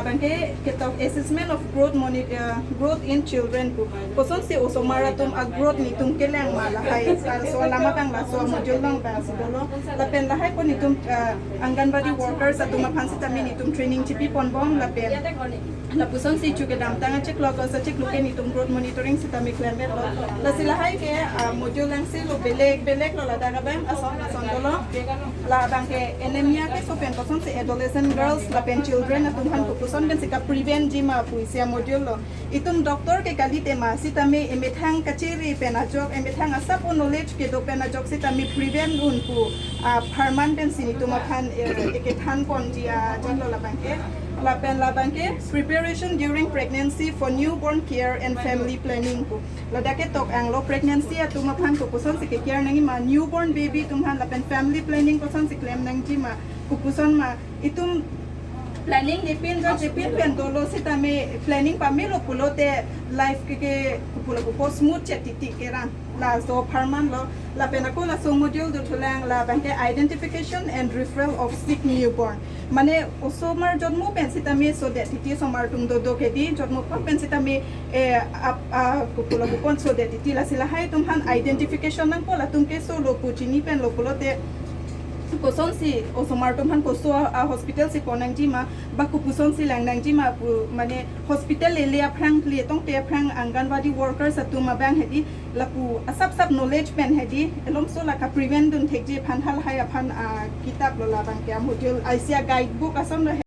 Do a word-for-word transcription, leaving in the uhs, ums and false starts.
Bangke ketok assessment of growth moni-, uh, growth in children pu. Kosonsi osomar atum a growth netum kelang ma lahai. Laso alam abang laso module along abang si dolo. Lapen lahai pon netum, uh, Anganwadi workers atum aphan sitame netum training chipi ponbom lapen. Lapusonsi chu kedamtang achiklo August achiklo ke netum growth monitoring sitame klemlo. Lasi lahai ke, uh, module langsi lo belek belek lo ladak abang ason ason dolo. Labangke anemia keso pen kosonsi adolescent girls lapen children atum aphan kopuson pensi ka prevent ji ma pusi a module lo. Itum doctor ke kalite ma sitame emethang kachiri pen ajok, emethang asap o knowledge kedo pen ajok sitame prevent un pu, ah, pharman pensi netum aphan, eh, ekethan ponji ajin lo labangke. Lapen labangke preparation during pregnancy for newborn care and family planning pu. Ladak ketok anglo pregnancy atum aphan kopusonsi ke care nangji ma, newborn baby atum aphan lapen family planning kosonsi klem nangji ma, kopuson ma, itum planning nepin jat nepin pen dolo sitame planning pamelo pulote life ke ke pulo pupo smooth chetiti keran. Laso pharman lo lapen ako laso module dothulang labangke identification and referral of sick newborn. Mane osomar jotmo pen sitame sodet titi osomar atum dodo ke di jotmo pa pen sitame, eh, ap, ah, pulo pupon sodet titi lasi lahai atum aphan identification nangpo latum keso lo pu chini pen lo pulote kosonsi osomar atum aphan koso a, a hospital si pon nangji ma ba kopusonsi lang nangji ma pu mane hospital lele aphrang le tongte aphrang Anganwadi workers atum abang hedi lapu asap sap knowledge pen hedi elomso la ka prevent dun thekji aphan halahai aphan, ah, kitab lo labangke a module aisi a guidebook ason lo